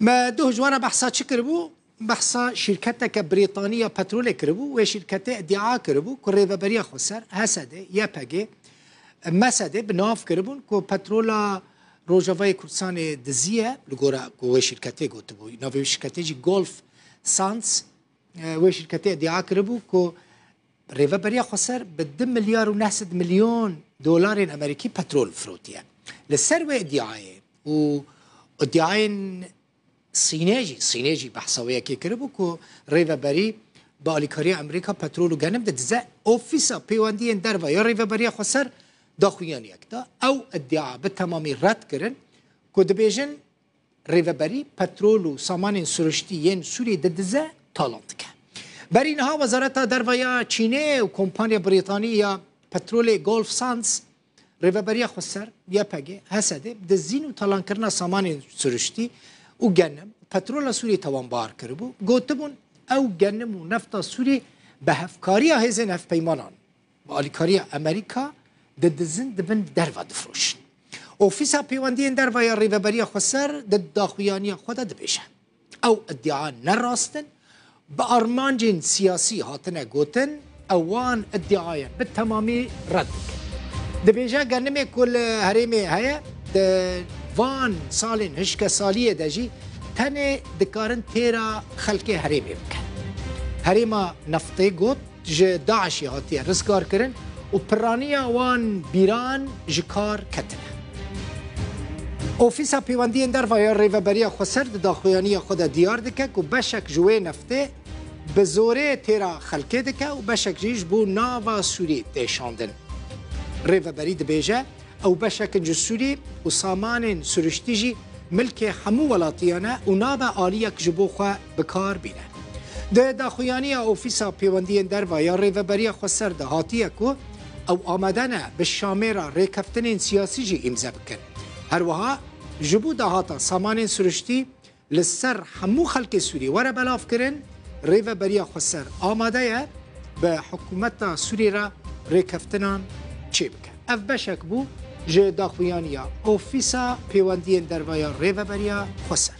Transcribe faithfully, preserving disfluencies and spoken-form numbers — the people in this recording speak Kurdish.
Me doh ji we re behsa çi kiribû? Behsa şîrketeke Brîtanî ya petrolê kiribû. Wê şîrketê îdia kiribû ku Rêveberiya Xweser, H S D, Y P G, M S D bi nav kiribûn ku petrola Rojavayê Kurdistanê diziye, li gora ku wê şîrketê gotibû. Navê wê şîrketê jî Gulf Sands, e, wê şîrketê îdia kiribû ku Rêveberiya Xweser bi du milyar û neh sed milyon dolarên Amerîkî petrol firotiye. Li ser wê îdiayê û îdiayên Sînê jî, Sînê jî behsa wê yekê kiribû ku Rêveberî bi alîkariya Amerîka petrol û genim didize. Ofîsa Pêwendiyên Derve ya Rêveberiya Xweser daxuyaniyek da. Ew îdia bi temamî red kirin ku dibêjin, Rêveberî petrol û samanên siruştî yên Sûriyê didize, talan dike. Berî niha Wezareta Derve ya Çînê û kompanya Brîtanî ya petrolê Gulf Sands Rêveberiya Xweser, Y P G, H S D, dizîn û talankirina samanên siruştî û genim, petrola Sûriyê tawanbar kiribû. Gotibûn, ew genim û nefta Sûriyê bi hevkariya hêzên hevpeymanan, bi alîkariya Amerîka didizin, di bin derve difiroşin. Ofîsa Pêwendiyên Derve ya Rêveberiya Xweser di daxuyaniya xwe de dibêje, ew îdia ne rast in, bi armancên siyasî hatine gotin, ew wan îdiayan bi temamî red dikin. Dibêje, genimê ku li herêmê heye, di van salên hişkesaliyê de jî tenê dikarin têra xelkê herêmê bikin. Herêma Neftê got, ji DAIŞ'ê hatiye rizgarkirin û piraniya wan bîran ji kar ketine. Ofîsa Pêwendiyên Derve ya Rêveberiya Xweser di daxuyaniya xwe de diyar dike ku beşek ji wê neftê bi zorê têra xelkê dike û beşek jî ji bo nava Sûrî tê şandin. Rêveberî dibêje, ew beşek in ji Sûrî û samanên siruştî jî milkê hemû welatiyan e û nabe aliyek ji bo xwe bi kar bîne. Di daxuyaniya Ofîsa Pêwendiyên Derve ya Rêveberiya Xweser de hatiye ku ew amade ne bi Şamê re rêkeftinên siyasî jî îmze bikin. Her wiha ji bo dahata samanên siruştî li ser hemû xelkê Sûrî were belavkirin, Rêveberiya Xweser amade ye bi hikûmeta Sûrî re rêkeftinan çêbike. Ev beşek bû ji daxuyaniya Ofîsa Pêwendiyên Derve ya Rêveberiya Xweser.